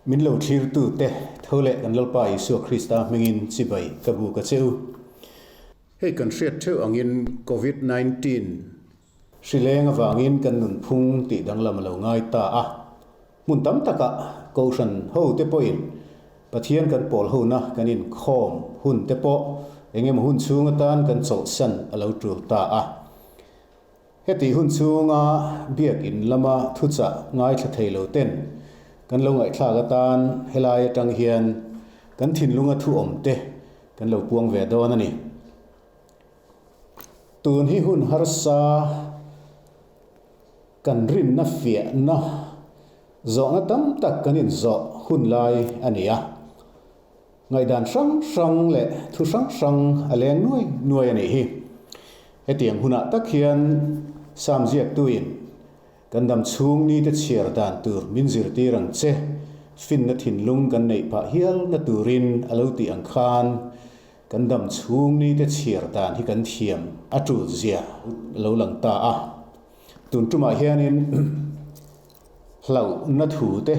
Min lo thlirtute tho leh kan Lalpa Isua Krista hmingin chibai ka buk a che u. Hei kan hriat theuh angin Covid 19 hri leng avangin kan nunphung tih danglam a lo ngai ta a. Hmun tam takah Kohhran hote pawhin Pathian kan pawl hona kan inkhawm hun te pawh engemaw hun chhung atan kan chawlhsan a lo tul ta a. Heti hun chhunga biakin lama thuchah ngaithla thei lo ten kan lo ngaihthlak atan helai atang hian kan thinlunga thu awm te kan lo puang ve dawn a ni. Tun hi hun harsa kan rinna fiahna zawhna tam tak kan inzawh hun lai a ni a. Ngaihdan hrang hrang leh thu hrang hrang a leng nuai nuai a nih hi. Hetiang hunah tak hian Sam ziaktuin kan dam chhung nite chhiar dan tur min zirtir ang che, finna thinlung kan neih phah hial na turin a lo tih ang khan kan dam chhung nite chhiar dan hi kan thiam a tul zia a lo lang ta a. Tun tumah hianin hlauhna thu te,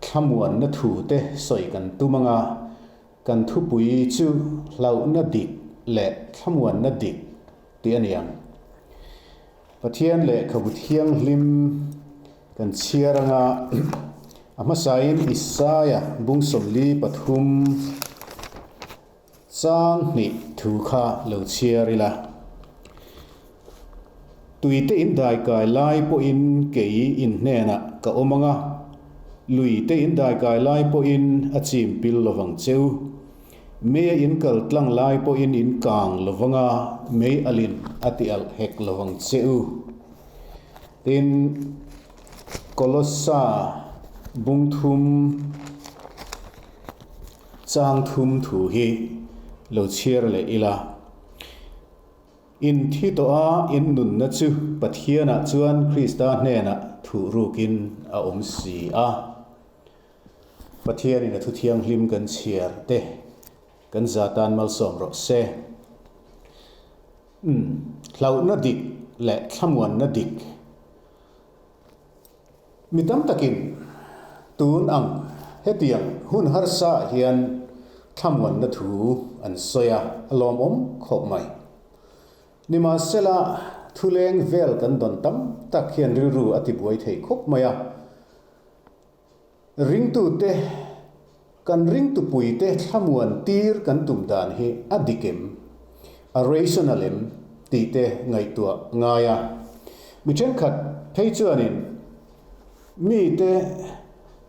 thlamuanna thu te sawi kan tum anga kan thupui chu hlauhna dik leh thlamuanna dik tih a ni ang. Pathian lehkhabu thianghlim kan chhiar anga a hmasain Isaia bung 43 Chang hnih thu kha lo chhiar ila. Tuite in daikai lai pawhin kei in hnenah ka awm ang a, luite in daikai lai pawhin a chim pil lovang cheu. Mei a in kal tlang lai pawhin in kang lovang a, mei alin a ti alh hek lovang cheu. Tin, Kolossa bung thum. Chang thum thu hi lo chhiar leh ila. In thi tawh a, in nunna chu Pathianah chuan Krista hnenah thuh rukin a awm si a. Pathianin a thu thianghlim kan chhiar te kan za tan malsawm rawh se. Umm, hlauhna dik leh thlamuanna dik. Mi tam takin tun ang hetiang hun harsa ah hian thlamuanna thu an sawi a, a lawmawm khawp mai. Nimahsela, thuleng vel kan dawn tam tak hian rilru a tibuai thei khawp mai a. Ringtute, kan ringtupuite thlamuan tir kan tum dan hi a dik em? A rational em? tih te ngaihtuah ngai a. Mi thenkhat phei chuanin mite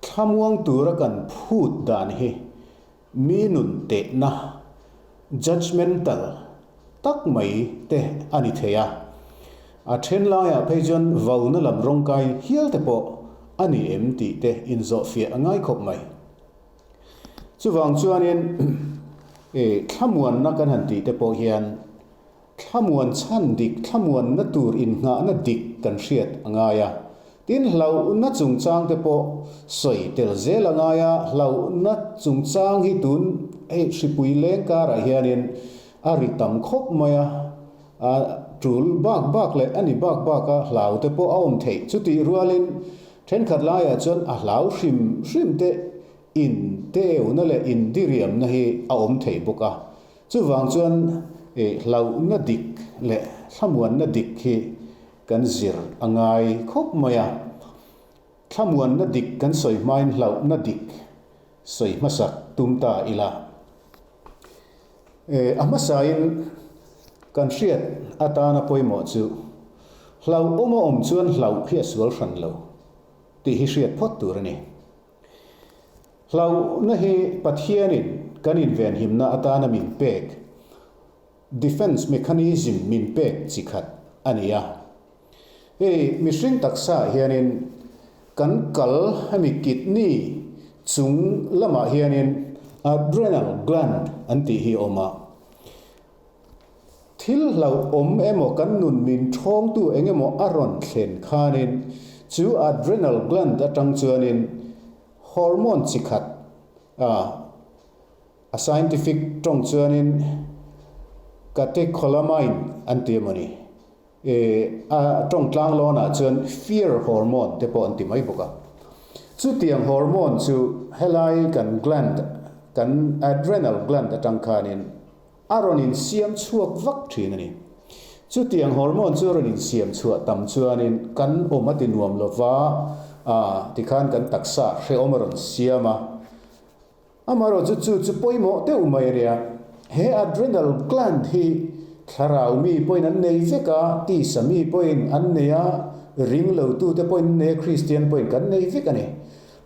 thlamuang tura kan phut dan hi mi nun tehna, judgemental, tak mai te a ni thei a. A then laiah phei chuan vauna lam rawngkai hial te pawh a ni em tih te inzawhfiah a ngai khawp mai. Chuvang chuanin thlamuanna kan han tih te pawh hian Thlamuan chhan dik, thlamuanna tur innghahna dik kan hriat a ngai a. Tin, hlauhna chungchang te pawh sawi tel zel a ngai a, hlauhna chungchang hi tun hei hripui leng karah hianin a ri tam khawp mai a, a tul bak bak leh a ni bak bak a, hlau te pawh a awm theih. Chutih rualin thenkhat laiah chuan a hlau hrim hrim te in te euna leh indiriamna hi a awm thei bawk a. Chuvang chuan hlauhna dik leh thlamuanna dik hi kan zir a ngai khawp mai a. Thlamuanna dik kan sawi hmain hlauhna dik sawi hmasak tum ta ila. A hmasain kan hriat atana pawimawh chu hlauhawm a awm chuan hlauh hi a sual hran lo tih hi hriat phawt tur a ni. Hlauhna hi Pathianin kan invenhimna atana min pek, defence mechanism min pek chi khat a ni a. Hei mihring taksaah hianin kan kal hemi kidney chung lamah hianin adrenal gland an tih hi a awm a. Thil hlauhawm emaw kan nun min thawngtu eng emaw a rawn thlen khanin chu adrenal gland atang chuanin Hormone chi khat a, a scientific tawng chuanin catecholamine an ti emaw ni? E, a tawng tlanglawnah chuan fear hormone te pawh an ti mai bawk a. Chutiang hormone chu helai kan gland, kan adrenal gland atang khanin a rawn insiam chhuak vak thin a ni. Chutiang hormone chu a rawn insiam chhuah tam chuanin kan awm a ti nuam lo va, tikhan kan taksa hrehawm a rawn siam a. Amaherawhchu chu chu pawimawh deuh mai a nia. He adrenal gland hi thlarau mi pawhin an nei vek a, tisa mi pawhin an nei a, ring lotute pawhin an nei a, Kristian pawhin kan nei vek a ni.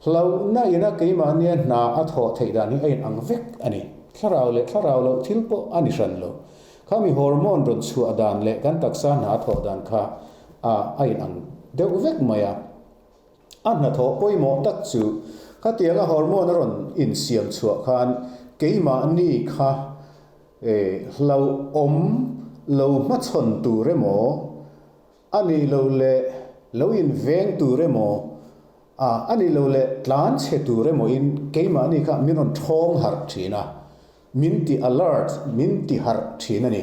Hlauhna ina keimahnia hna a thawh theih dan hi a inang vek a ni. Thlarau leh thlarau loh thil pawh a ni hran lo. Khami hormone rawn chhuah dan leh kan taksa hna a thawh dan kha a inang deuh vek mai a. A hnathawh pawimawh tak chu khatianga hormone a rawn insiam chhuah khan keimahni kha hlauhawm lo hmachhawn tur emaw, a nih loh leh lo inveng tur emaw, a nih loh leh tlanchhe tur emawin keimahni kha min rawn thawng harh thin a. Min ti alert, min ti harh thin a ni.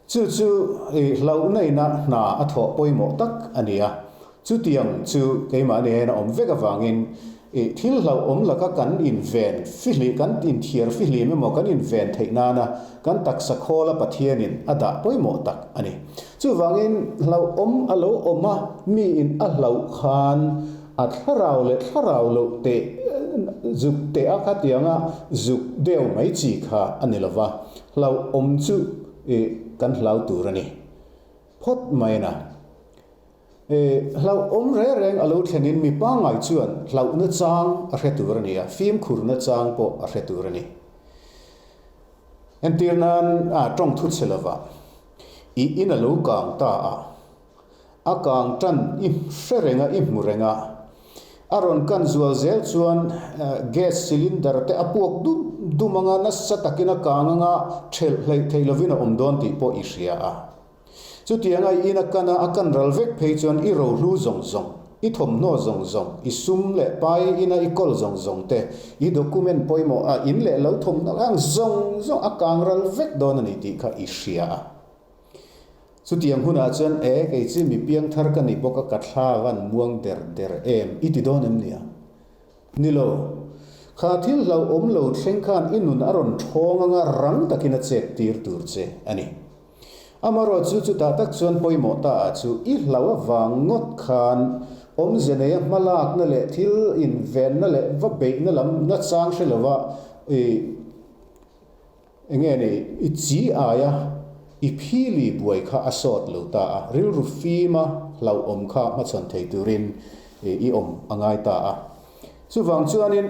Chu chu hlauhna ina hna a thawh pawimawh tak a ni a. Chutiang chu keimahni hian a awm vek avangin thil hlauhawm laka kan inven fihlim, kan inthiar fihlim emaw kan inven theih nana kan taksa khawla Pathianin a dah pawimawh tak a ni. Chuvangin hlauhawm a lo awm a, miin a hlauh khan A thlarau leh thlarau loh teh zuk teh a khatianga zuk deuh mai chi kha a ni lova, hlauhawm chu ih kan hlau tur a ni phawt mai na. Ih hlauhawm reng reng a lo thlenin mi pangngai chuan hlauhna chang a hre tur a ni a, fimkhurna chang pawh a hre tur a ni. Entir nan a tawng thu chhe lova ih in a lo kang ta a. A kang tan i hre reng a, i hmu reng a. A rawn kan zual zel chuan gas cylinder te a puak dum dum anga nasa takin a kang anga thelh hleih theih lovin a awm dawn tih pawh i hria a. Chutianga i in a kan a, a kan ral vek phei chuan i rohlu zawng zawng, i thawmhnaw zawng zawng, i sum leh pai ina i kawl zawng zawng te, i document pawimawh a in leh lo thawmhnaw ang zawng zawng a kang ral vek dawn a ni tih kha i hria a. Chutiang hunah chuan, E, kei chu mi piangthar ka ni bawk a, ka thla van muang der der em? I ti dawn em nia? Ni lo. Kha thil hlauhawm lo thleng khan i nun a rawn thawng anga rang takin a chet tir tur che a ni. Amaherawh chu chutah tak chuan pawimawh ta ah chu i hlauh avang ngawt khan awmze neia hmalakna leh thil invenna leh va beihna lam nachang hre lova i Enge ni, i chi aia i phili buai kha a sawt lo ta a, rilru fima hlauhawm kha hmachhawn thei turin i awm a ngai ta a. Chuvang chuanin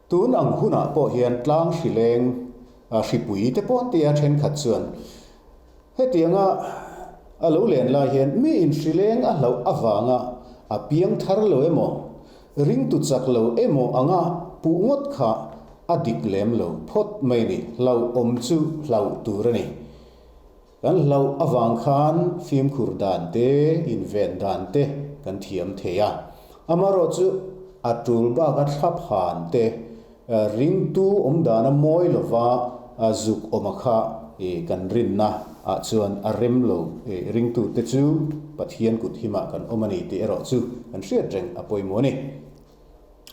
tun ang hunah pawh hian tlang hrileng hripui te pawh tia thenkhat chuan Hetianga a lo len lai hian mi inhrileng a hlauh avanga a piang thar lo emaw, ringtu chak lo emaw anga puh ngawt kha a dik lem lo phawt mai ni, hlauhawm chu hlauh tur a ni. Kan hlauh avang khan fimkhur dan te, inven dan te kan thiam thei a. Amaherawhchu chu a tul bak a thlaphan te, Ringtu awm dana mawi lova zuk awma kha kan rinna ah chuan a rem lo. Ringtute chu Pathian kut himah kan awm a ni tih erawh chu kan hriat reng a pawimawh a ni.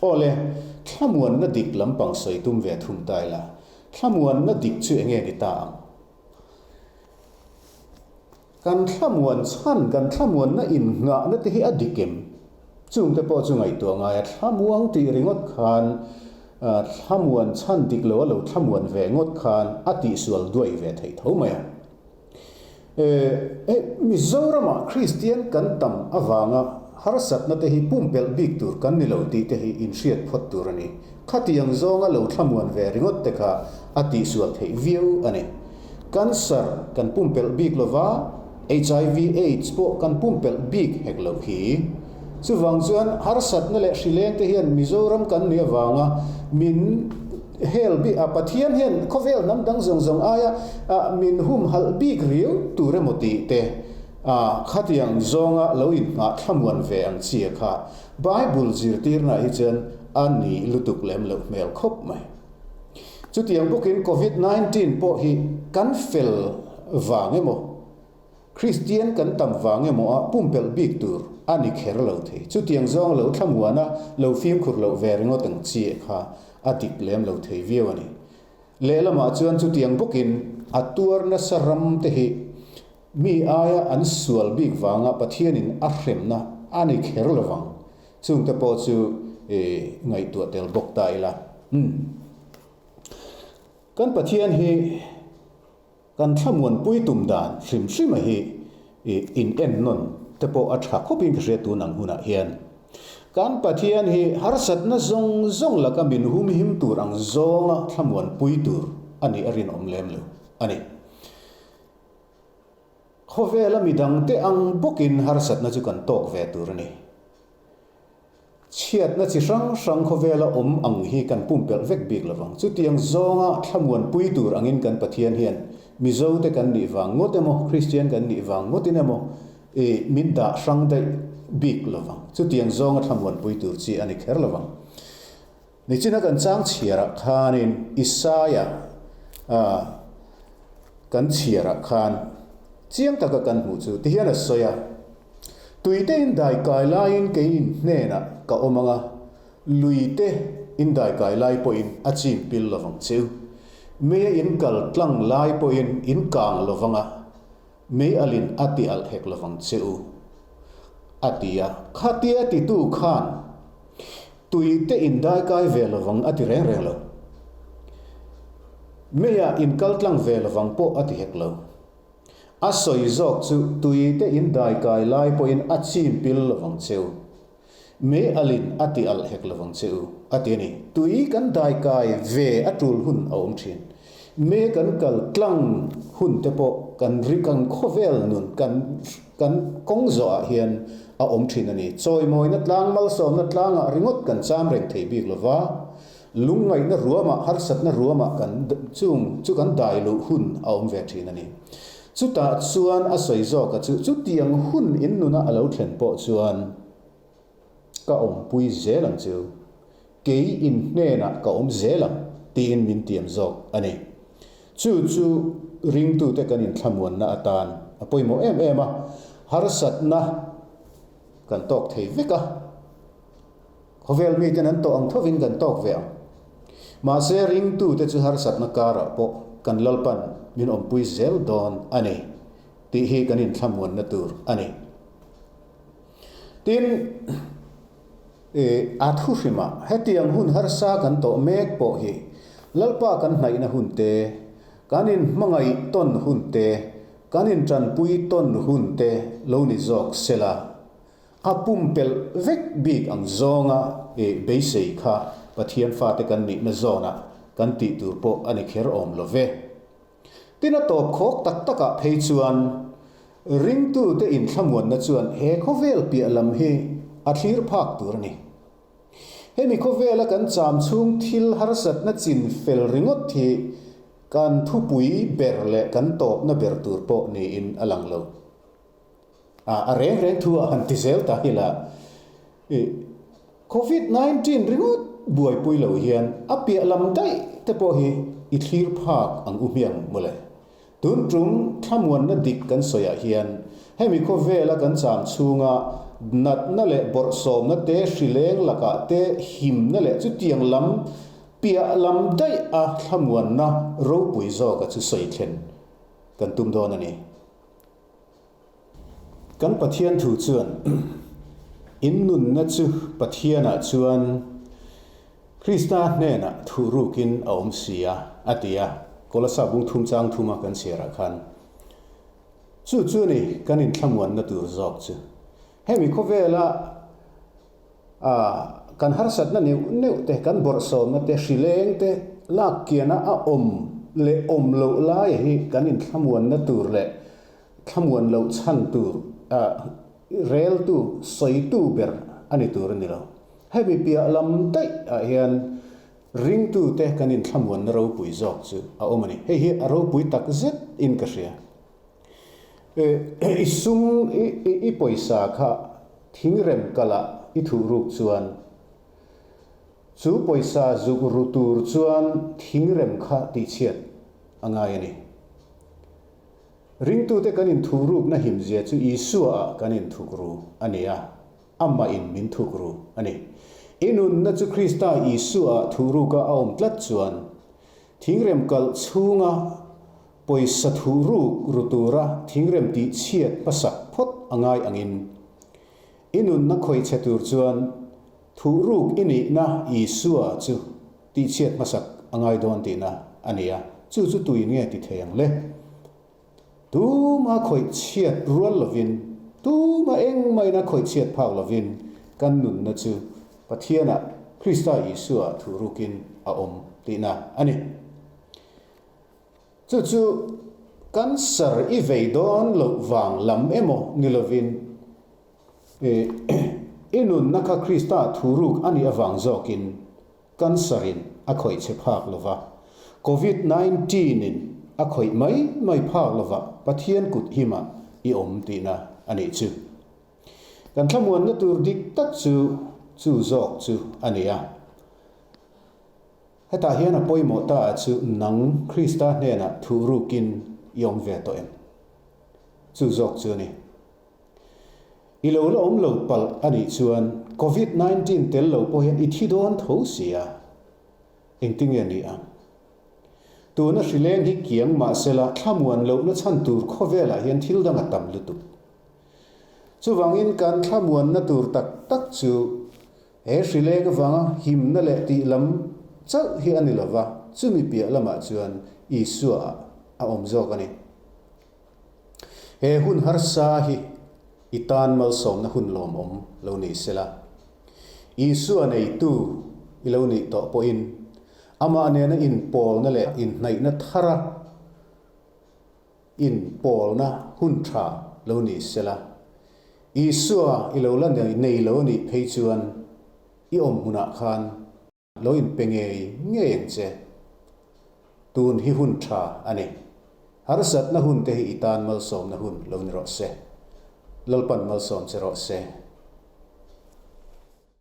Aw le, thlamuanna dik lampang sawi tum ve thung ta ila, thlamuanna dik chu enge ni ta ang? Kan thlamuan chhan, kan thlamuanna innghahna te hi a dik em? Chungte pawh chu ngaihtuah ngai a, thlamuang tih ringawt khan thlamuan chhan dik lo a lo thlamuan ve ngawt khan a tihsual duai ve theih tho mai a. E, Mizoramah Kristian kan tam avanga harsatna te hi pumpelh bik tur kan ni lo tih te hi inhriat phawt tur a ni. Khatiang zawnga lo thlamuan ve ringawt te kha a tihsual theih viau a ni. Cancer kan pumpelh bik lova, HIV aids pawh kan pumpelh bik hek loh hi. Chuvang chuan harsatna leh hrileng te hian Mizoram kan nih avanga min hel bik a, Pathian hian khawvel hnam dang zawng zawng aia min humhalh bik riau tur emaw tih te khatiang zawnga lo inngah thlamuan ve ang chi kha Bible zirtirna hi chuan a ni lutuk lem loh hmel khawp mai. Chutiang bawkin Covid 19 pawh hi kan fel vang emaw, Kristian kan tam vang emaw a pumpelh bik tur a ni kher lo thei. Chutiang zawng lo thlamuana lo fimkhur loh ve ringawt ang chi kha a dik lem lo thei viau a ni. Lehlamah chuan chutiang bawkin a tuar nasa ram te hi mi aia an sual bik vanga Pathianin a hremna a ni kher lo vang. Chungte pawh chu ngaihtuah tel bawk ta ila. Umm. Kan Pathian hi kan thlamuanpui tum dan hrim hrima hi in en nawn te pawh a tha khawpin ka hria tun ang hunah hian. Kan Pathian hi harsatna zawng zawng laka min humhim tur ang zawnga thlamuanpui tur a nih a rinawm lem lo a ni. Khawvela midangte ang bawkin harsatna chu kan tawk ve tur a ni. Chhiatna chi hrang hrang khawvela awm ang hi kan pumpelh vek bik lovang. Chutiang zawnga thlamuanpui tur angin kan Pathian hian Mizote kan nih vang ngawt emaw, Kristian kan nih vang ngawtin emaw i min dah hrang daih bik lovang. Chutiang zawnga thlamuanpui tur chi a ni kher lovang. Nichina kan chang chhiarah khanin Isaia kan chhiarah khan chiang taka kan hmuh chu tihian a sawi a. Tuite in daikai laiin kei in hnenah ka awm ang a, luite in daikai lai pawhin a chim pil lovang cheu. Meia in kal tlang lai pawhin in kang lovang a, mei alin a ti alh hek lovang che u, a ti a. Khatia titu khan tuite in daikai ve lovang a ti reng reng lo. Meia in kal tlang ve lovang pawh a ti hek lo. A sawi zawk chu tui te in daikai lai pawhin a chim pil lovang che u. Mei alin a ti alh hek lovang che u, a ti a ni. Tui kan daikai ve a tul hun a awm thin. Mei kan kal tlang hun te pawh kan ri kan khawvel nun kan kan kawng zawhah hian a awm thin a ni. Chawimawina tlang malsawmna tlangah ringawt kan cham reng thei bik lova. Lungngaihna ruamah, harsatna ruamah kan chung chu kan dai luh hun a awm ve thin a ni. Chutah chuan a sawi zawka chu chutiang hun in nuna a lo thlen pawh chuan ka awmpui zel ang chu, kei in hnenah ka awm zel ang tiin min tiam zawk a ni. Chu chu ringtute kan inthlamuanna atan a pawimawh em em a, harsatna kan tawk thei vek a. Khawvel miten an tawh ang thovin kan tawk ve ang. Mahse, ringtute chu harsatna karah pawh kan Lalpan min awmpui zel dawn a ni tih hi kan inthlamuanna tur a ni. Tin, a thuhrimah hetiang hun harsa kan tawh mek pawh hi Lalpa kan hnaihna hun te, kan inhmangaih tawn hun te, kan intanpui tawn hun te lo ni zawk sela. A pumpelh vek bik ang zawnga i beisei kha Pathian fate kan nihna zawnah kan tih tur pawh a ni kher awm lo ve. Tin a tawp khawk tak takah phei chuan ringtute inthlamuanna chuan he khawvel piah lam hi a thlir phak tur a ni. Hemi khawvela kan cham chhung thil harsatna chin fel ringawt hi kan thupui ber leh kan tawpna ber tur pawh niin a lang lo. A reng reng thu ah han ti zel ta hi la, i Covid 19 ringawt buaipui lo hian a piah lam daih te pawh hi i thlir phak ang u hmiang mawle. Tun tum thlamuanna dik kan sawi ah hian hemi khawvela kan cham chhunga natna leh bawrhsawmna te hrileng lakah te himna leh chutiang lam piah lam daih a thlamuanna ropui zawka chu sawi thlen kan tum dawn a ni. Kan Pathian thu chuan in nunna chu Pathianah chuan Krista hnenah thuh rukin a awm si a, a ti a, Kolasa bung thum chang thuma kan chhiarah khan. Chu chu ni kan inthlamuanna tur zawk chu. Hemi khawvela kan harsatna neuh neuh te, kan bawrhsawmna te, hrileng te lak kiana a awm leh awm loh laia hi kan inthlamuanna tur leh thlamuan loh chhan tur reltu, sawitu ber a ni tur a ni lo. Hemi piah lam daih ah hian ringtute kan inthlamuanna ropui zawk chu a awm a ni. Hei hi a ropui tak zet in ka hria. I sum, i pawisa kha thingrem kalah i thuh ruk chuan chu pawisa zuk ru tur chuan thingrem kha tihchhiat a ngai a ni. Ringtute kan inthuhrukna himzia chu Isua-ah kan inthukru a ni a, Amah-in min thukru a ni. I nunna chu Krista Isua-ah thuhruka a awm tlat chuan, thingrem kalh chhunga pawisa thuhruk ru tura thingrem tihchhiat hmasak phawt a ngai angin, i nunna khawih chhe tur chuan thuhruk i nihna Isua chu tihchhiat hmasak a ngai dawn tihna a ni a, chu chu tuin nge ti thei ang le? Tuma khawih chhiat rual lovin, tuma engmahina khawih chhiat phak lovin kan nunna chu Pathianah Krista Isua thuhrukin a awm tihna a ni. Chu chu cancer i vei dawn loh vang lam emaw ni lovin i nunna kha Krista thuhruk a nih avang zawkin Cancer in a khawih che phak lova, Covid 19 in a khawih mai mai phak lova Pathian kut himah i awm tihna a nih chu. Kan thlamuanna tur dik tak chu chu zawk chu a ni a. Hetah hian a pawimawh ta ah chu nang Krista hnenah thuhrukin i awm ve tawh em? Chu zawk chu a ni. I lo la awm lo palh a nih chuan Covid 19 tel lo pawh hian i thi dawn tho si a, engtinge ni ang? Tuna hrileng hi kiang mahsela thlamuan lohna chhan tur khawvelah hian thil dang a tam lutuk. Chuvangin kan thlamuanna tur tak tak chu he hrileng avanga himna leh tih lam chauh hi a ni lova, chumi piah lamah chuan Isua ah a awm zawk a ni. He hun harsa hi i tan malsawmna hun lawmawm lo ni sela. Isua neitu i lo nih tawh pawhin amah nena inpawlna leh inhnaihna thara inpawlna hun tha lo ni sela. Isua i lo la nei lo anih phei chuan i awm hmunah khan Lo inpe ngei ngei ang che. Tun hi hun tha a ni. Harsatna hun te hi i tan malsawmna hun lo ni rawh se. Lalpan malsawm che rawh se.